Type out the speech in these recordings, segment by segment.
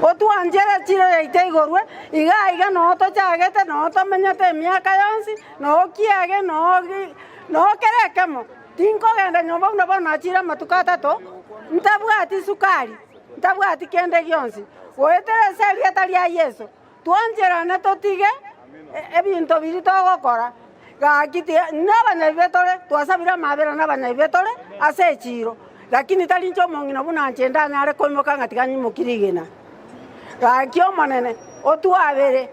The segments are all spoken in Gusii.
Otwanchere echiro yaito igorwe, iga aiga noo tochagete, noo tomenyete emiaka yonsi, noo kiage, noo noo kera ekemo. Tinkogenda nyomba buna bono nachire amatuko atato, ntabwati sukari, ntabwati kende gionsi. Goetera ase erieta ria Yeso, twancherane totige ebinto biria togokora. Gaki nabanyabibe tore, twasabire amabera nabanyabibe tore ase echiiro, lakini tari inche omong'ina buna inche ndanyare koimoka ng'a tiga nyimokie rigena. Gaki Omonene, otwabere,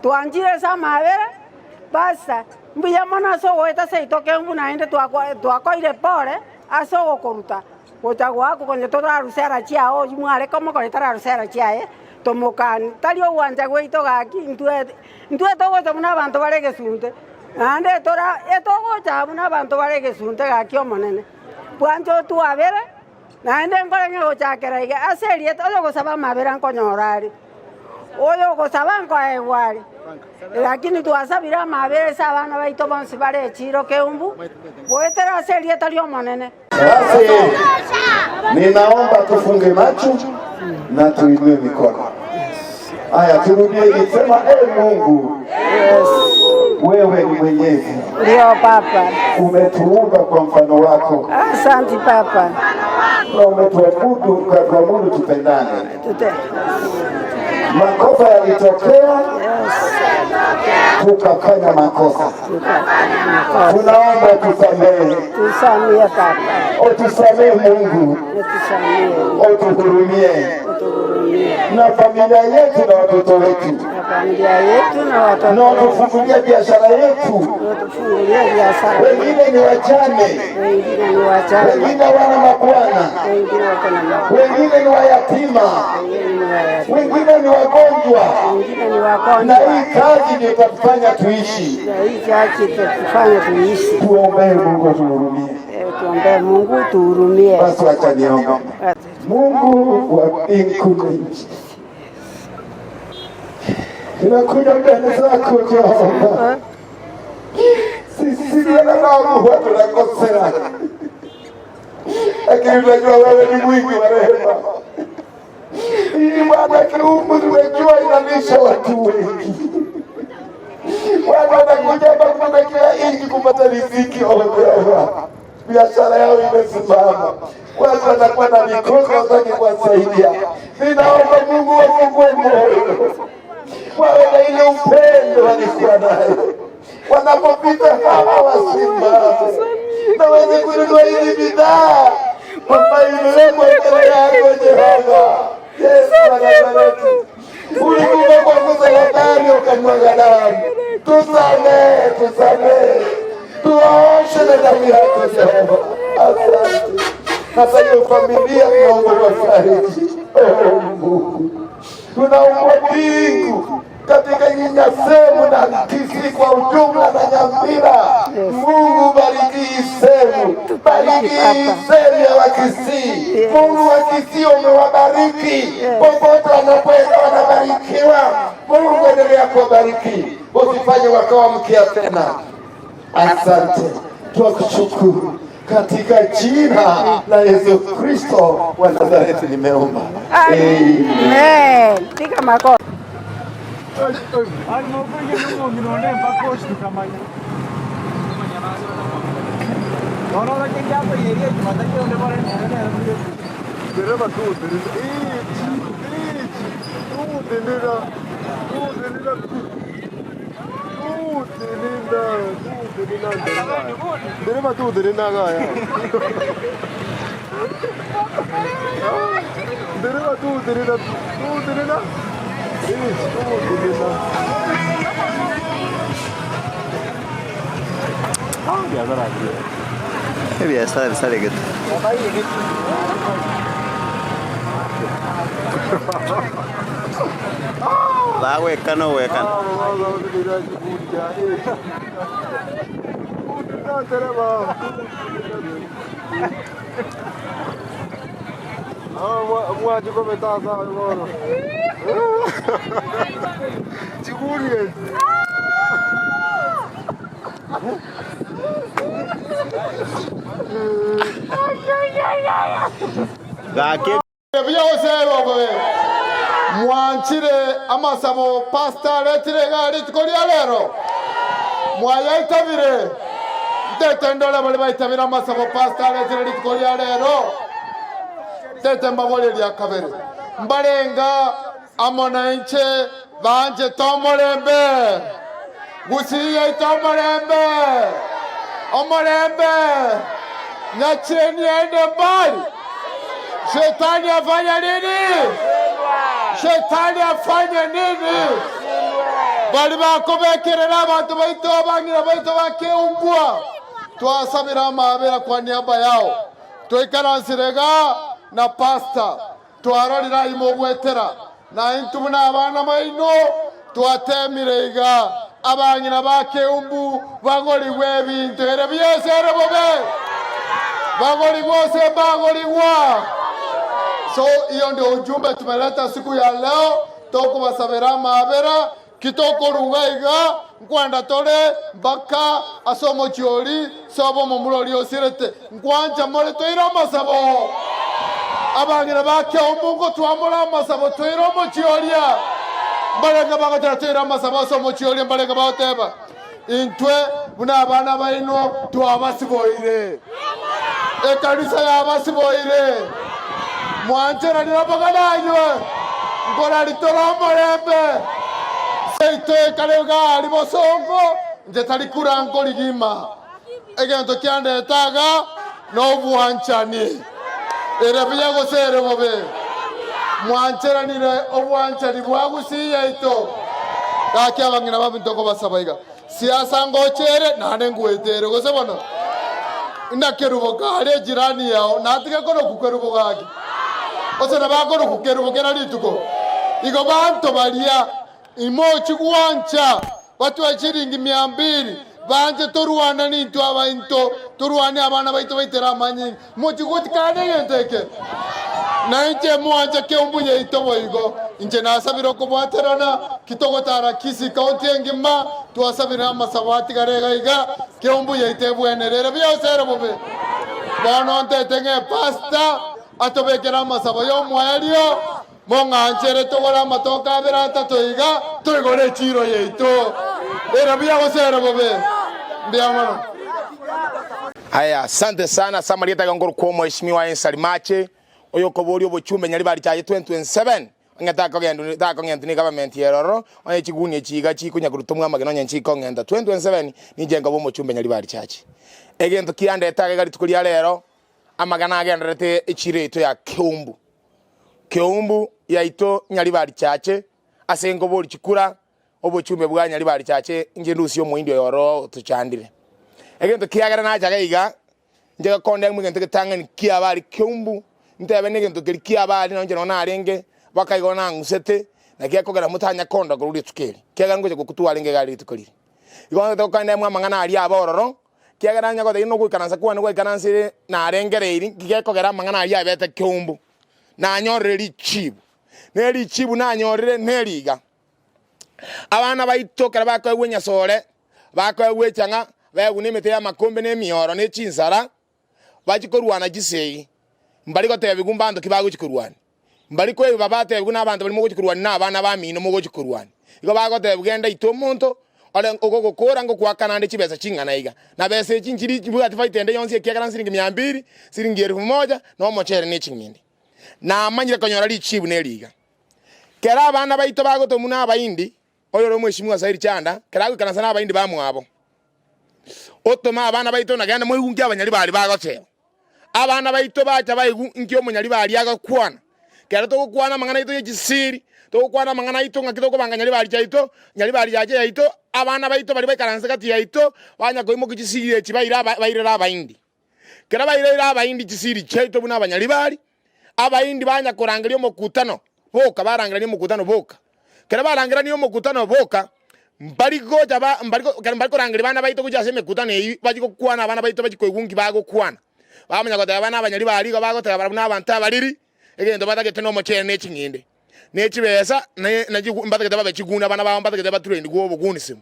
twanchire ase amabera, Pastor, mbuya mono ase ogoeta seito keng'u naende twakoire pore ase ogokoruta gocha goakwa konya toraruse ara chiao oyio mware komokora tararuse ara chiaye tomokani tari ogwancha gwaito gaki intwe intwe togocha buna abanto bare egesunte naende tora etogocha buna abanto bare egesunte gaki omonene bwancha otwabere naende nkore ng'a gochakera iga ase erieta oyogosaba amabera nkonyora are. Oyogosaba nkoegwa are, lakini twasabire amabera ase abana baito bonsi bare echiiro keumbu, goetera ase erieta ri'Omonene. Basi ninaomba tufunge macho na tuinue mikono. Aya, turudie ikisema, e Mungu, wewe ni mwenyezi, Ndio Papa, umetuumba kwa mfano wako asante Papa. na umetuabudu ukatuamuru tupendane. Tute. Makosa yalitokea, tukafanya makosa, tunaomba tusamehe, Tusamie Papa, utusamehe Mungu, utusamie, utuhurumie utuhurumie na familia yetu na watoto wetu, na familia yetu na watoto na utufungulie biashara yetu. utufungulie biashara. Wengine ni wajane, Wengine ni wajane, wengine wana mabwana, wengine wako na mabwana, wengine ni wayatima, wengine ni wayatima, wengine ni wagonjwa, wengine ni na wagonjwa. hii kazi ndio itatufanya tuishi. Na hii chachi itatufanya tuishi. Tuombee Mungu atuhurumie. Eh, Tuombee Mungu tuhurumie. Basi wacha niombe. Mungu wa mbingu na nchi, tunakuja mbele zako Jehova. Sisi wanadamu huwa tunakosea, lakini tunajua wewe ni mwingi wa rehema. Hii Bwana kiungu tumejua inalisha watu wengi. Watu wanakuja hapa kutoka kila nchi kupata riziki. Oh Jehova, biashara yao imesimama, watu wanakuwa na mikono wataki kuwasaidia. Ninaomba Mungu wafungue moyo, wawe na ile upendo walikuwa nayo wanapopita hapa, wasimame na waweze kununua hizi bidhaa ambayo imewekwa mbele yako Jehova. Yesu wa Nazareti, ulikufa kwa msalabani ukamwaga damu. Tusamehe, tusamehe, tuoshe na damu yako Jehova. Asante. Hata hiyo familia tunaomba wafariji. Oh, Mungu, tunaomba mbingu katika Nyinyasemu na Kisii kwa ujumla na Nyamira. Mungu bariki hii sehemu, bariki hii sehemu ya Wakisii. Mungu wa Kisii umewabariki popote wanapoenda, wanabarikiwa. Mungu endelea kuwabariki, usifanye wakawa mkia tena. Asante, twakushukuru katika jina la Yesu Kristo wa Nazareti nimeomba, amen. Amen. Piga makofi. Ebiasara bisaregete. Bagwekana ogwekana. Gaki Buya gose bobe. Mwanchire amasabo pastor aretire igaa rituko ria rero? Mwayaitabire? Ntete ndore baria baitabire amasabo pastor aretire rituko ria rero. Ntete mbaborie ria kabere. Mbarenga amo nainche banchete omorembe? Gusii yaito omorembe! Omorembe! Nyacheni aende mbali! Shetani afanye nini? Shetani afanye nini? Bari bakobekerera abanto baito abang'ina baito bakeumbwa, twasabire amabera kwa niaba yao. Toikaransire iga na pastor. Twarorire ayio mogwetera, na intwe buna abana baino twateemire iga, abang'ina ba keumbu bagorigwe ebinto ere bionsi ere bobe, bagorigwe gose mbagorigwa. So hiyo ndio ujumbe tumeleta siku ya leo, tokobasabera amaabera, ki tokoruga iga, nkwenda tore mpaka ase omochie oria sobo omomura oria osirete. Nkwancha more toire amasabo. Abang'ina ba Keumbu ngotwamore amasabo toire omochie oria. Mbarenge bagotera toire amasabo ase omochie oria, mbarenge bagoteba, Intwe buna abana baino twabasiboire. Ekanisa yabasiboire. Mwancheranire amang'ana ayio, nkoraritore omorembe. Seito ekare iga bosongo, inche tari kura nkorigima. Egento kiandete iga nobwanchani, ere buya gose ere bobe. Mwancheranire obwanchani bwa gusii yaito. Gaki abang'ina baminto nkobasaba iga, siasa ngocha ere naende ngwete ere, gose bono? Inaki kerubo kare ejirani yao natige koroku kerubo gaki? Gose nabo akoroku kerubo kera rituko? Igo banto baria Imochi gwancha batwae chiringi mia mbili, banche torwane nintwe abainto, torwanie abana baito baitere amanyinga. Mochi gotikana egento eke? Na inche mwanche keumbu yaito boigo. Inche nasabire okobwaterana, ki togotara Kisii County engima, twasabire amasabo atigare iga iga, keumbu yaito ebwenere ere buya gose ere bobe. Bono ntete ng'a epastor atobekere amasabo y'omoerio, Mong'anchere togore amatoke abere atato iga, toigore echiiro yaito. Ere buya gose ere bobe? Mbuya mono. Aya, asante sana ase amarieta iga nkorokwa Omweshimiwa Ensari Mache, oyokoboria obochumbe Nyaribari Chache 2027, onye takogenda takong'entwa ne government ere ororo, onye chiguni echi iga chikonya korutomwa amagena onye nchikong'enta 2027 ninche nkoba omochumbe Nyaribari Chache. Egento kiandete iga rituko ria rero, amagena agendererete echiro yaito ya Keumbu. Keumbu yaito Nyaribari Chache ase nkobori chikura obochumbe bwa Nyaribari Chache inche ndusie omoindi oyo oro otochandire. Egento kiagera nachaga iga inche gekonde ng'a egento getang'ani kiabare Keumbu ntebe negento keria kiabare nonye inche nonye narenge mpaka igo nang'usete naki gekogera motanya konda korwa rituko eri kiagera ngocha gokutwara inge iga rituko riria. Igo ntagete gokenda emo amang'ana aria abe ororo kiagera onye goteba nogoikaransa kwane gwaikaransire narengereiri nki gekogera amang'ana aria abete keumbu. Nanyorire richibu, ne richibu nanyorire neri iga, Abana baito ekero bakoegwa enyasore, bakoegwa echang'a, baegwa na emete y'amakombe na emioro ne chinsara, bachie korwana chisegi, mbari gotebigwa mbanto ki bagochia korwania. Mbari koigwa batebigwe na abanto baria mogochia korwania na abana bamino mogochia korwania. Igo bagotebigwa genda ite omonto ore ogogokora ngogoakana ande chibesa ching'ana iga. Na besa echi nchiri chibwati faida ende yonsi ekiagera nsiringi mia mbili, siringi elfu moja, na omochere ne ching'ende. Namanyire konyora richibu neri iga. Kera abana baito bagotomwa na abaindi, oyore omweshimiwa Sairi Chanda, kera agoikaransa na abaindi bamwabo, otoma abana baito na genda moigwe nki abanyari baria bagoteba. Abana baito bacha baigwe nki omonyari baria agokwana. Kero togokwana amang'ana aito ye chisiri, togokwana amang'ana aito ng'aki tokobanga nyaribari chiaito, nyaribari yache yaito, abana baito baria baikaranse gati yaito, banya koimokia chisiri echi baire aba bairere abaindi. Kero baireire abaindi chisiri chiaito buna abanyaribari, abaindi banya korangeria omokutano boka, barangerania omokutano boka. Kero barangeranie omokutano boka, mbari gocha ba mbari ko ekero mbari korangeria abana baito gochia ase emekutano eyio, bachie gokwana abana baito bachie koigwa nki bagokwana. Bamanya goteba abana abanyaribari igo bagoteba barabwo na abanto abariri, egento batagete na omochere na eching'ende, na echibesa, na na chigu mbatagete babe chiguni abana babo mbatagete batrainigwe obogunisimu.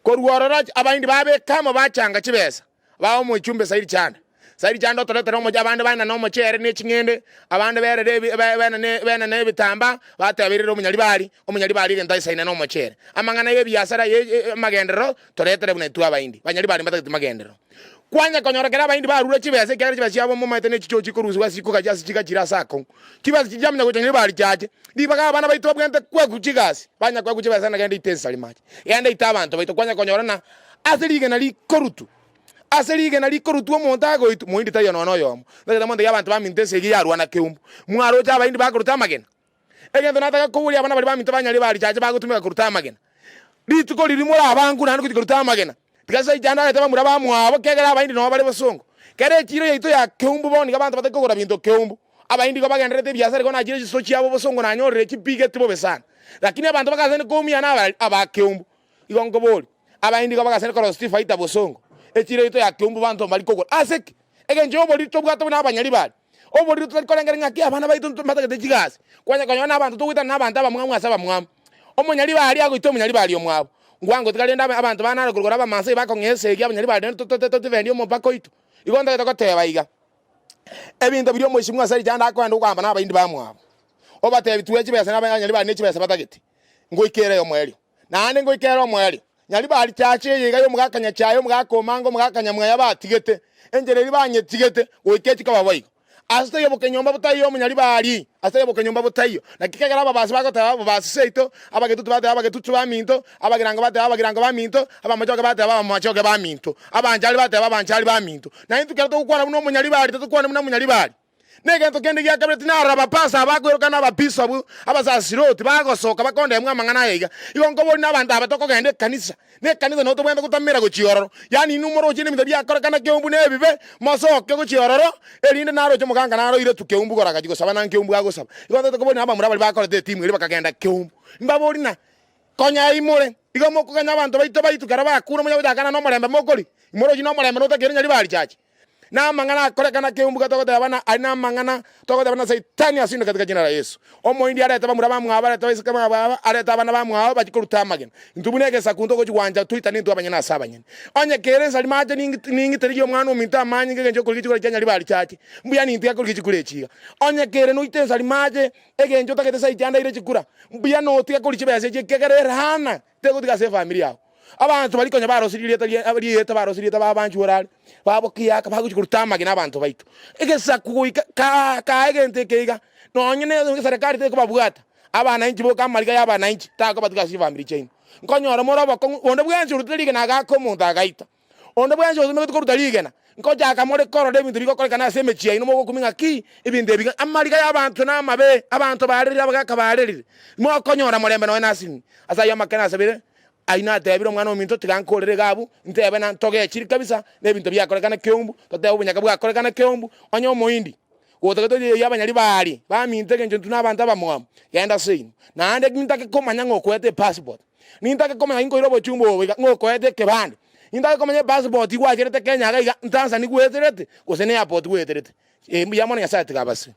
Korwa ororo abaindi babeka amo bachanga chibesa, baa omochumbe Sairi chanda. Sairi chande otoretere omochie abande baenane omochere ne ching'ende, abande berere ebi benane benane ebitambaa, bateberere omonyaribari, omonyaribari egento aisaine na omochere. Amang'ana y'ebiasara ye amagenderero toretere buna intwe abaindi. Banyaribari mbatageti magenderero. Kwanya konyora ekero abaindi barure chibesa ekiagera chibesa chiabo momaete ne chichochi chikorusigwa ase chikogachi ase chigachire ase akong'u. Chibesa chiria chiamanya gocha nyaribari chiache. Ribaga abana baito babwenerete kwegwa chigasi, banya kwegwa chibesa na genda ite ensari mache. Genda ite abanto baito kwanya konyora na ase rigena rikorutwa. Ase rigena rikorutwa omonto agoitwa, moindi taiyo nonya noyomo. Ntagete montebi abanto baminto esegi yarwana keumbu. Mwaroche abaindi bakoruta amagena? Egento nataka koboria abana baria baminto banyare barichache bagotumeka koruta amagena. Rituko riria morabankwe naende gochia koruta amagena. Tiga Saitani arete bamura bamwabo, ekiagera abaindi nabo bare bosongo. Kera echiiro yaito ya keumbu bono nigo abanto batari kogora binto keumbu. Abaindi igo bagendererete ebiasara igo nachire chiso chiabo bosongo nanyorire chipigeti bobe sana. Lakini abanto bagasani koumiana aba aba keumbu. Igo nkoboria, abaindi igo bagasani korosia chifaita bosongo. Echiiro yaito ya keumbu banto mbari kogora. Ase ki? Egencho y'oboriri tobwate buna abanyaribari. Oboriri totari korengereria ng'aki abana baito mbatagete chigasi. Kwanya konyora nabanto togoitana nabanto abamwamu ase abamwamu. Omonyaribari agoita omonyaribari omwabo. Ngwango tiga rende abanto ba Narok rogoro Abamasai bakong'ea esegi abanyaribari rende totibendie omopaka oito. Igo ntagete goteba iga, ebinto biria omoisimwa ase richando akoenda okogamba nabaindi bamwabo. Obatebi tue chibesa na abanyaribari ne chibesa batagete. Ngoika ere omoerio. Naende ngoika ere omoerio. Nyaribari chache eye iga y'omogaka Nyachae, omogaka Omanga, omogaka Nyamweya batigete, enchera eria banyetigete, goika echikoba boigo. Ase taiyo bokenyomba botaiyo omonyaribari, ase taiyo bokenyomba botaiyo. Naki kegera ababasi bagoteba ababasi seito, abagetutu bateba abagetutu baminto, abagirango bateba abagirango baminto, abamachoge bateba abamachoge baminto, abanchari bateba abanchari baminto. Na intwe kero togokwana buna omonyaribari, totokwane buna omonyaribari. Negento kende gia kabere tinarora abapasa abakoiroka na ababisabu, abasasiroti, bagosoka bakondemwa amang'ana aya iga. Igo nkoboria nabanto aba tokogenda ekanisa, na ekanisa nabo tobwenerete gotamera gochia ororo. Yaani inwe moroche nebinto biakorekana keumbu na ebibe, mosoke gochia ororo, erinde naroche omoganga naroire tu keumbu gora agachia gosaba na nkeumbu agosaba. Igo ntagete koboria na abamura baria bakorete etimu eria bakagenda keumbu. Mbaborie na konya imore, igo mokoganya abanto baito baitwe ekero bakure monya gochakana nomorembe mokori? Imoroche nomorembe notakeire nyaribari chache. Na amang'ana akorekana keumbu gatogoteba na aria namang'ana togoteba na Saitani asindwe katika jina la Yesu. Omoindi arete bamura bamwabo, arete abaiseke bamwabo, arete abana bamwabo bachie koruta amagena. Intwe buna egesaku ntogochia gwancha toitane intwe abanyene ase abanyene. Onye kere ensari mache ning'itererie omwana ominto amanyinga engencho yokorigia chikura chia nyaribari chache, mbuya nintiga korigia chikura echi iga. Onye kere noite ensari mache egencho otagete Saitani aire chikura, mbuya notiga koria chibesa echi ekiagera erana tegotiga ase efamiri yao. Abanto baria konya barosirie erieta ria rieta barosirie erieta babanchwa orare, babokiaka bagochia koruta amagena abanto baito. Egesaku goika kaa kaa egento eke iga, nonye na eserekari tekobabwata, abananchi boka amariga ya abananchi takobatiga ase chifamiri chiaino. Nkonyora more obokong'u, onde bwensi orutire rigena agaaka omonto agaita. Onde bwensi osimegete koruta rigena, nkochaka more korora ebinto bigokorekana ase emechie yaino mogokumia ng'a ki, ebinto ebi amariga y'abanto namabe, abanto barerire abagaka barerire, mokonyora morembe nonya nase inwe. Ase ayio amakene asabire, ayio natebire omwana ominto tiga nkorere iga abwo, ntebe na ntogechiri kabisa na ebinto biakorekana keumbu, totebe obonyaka bwakorekana keumbu, onye omoindi gotagete oyoyie abanyaribari baminto engencho intwe nabanto abamwamu, genda ase inwe. Naende nintake komanya ng'a okoete epassport. Nintake komanya inkoira obochumba obo iga, ng'a okoete ekebande. Nintake komanya epassport gwacherete Kenya iga iga, Tanzania gweterete, gose ne airport gweterete. Ee mbuya mono Nyasaye tiga abaswe.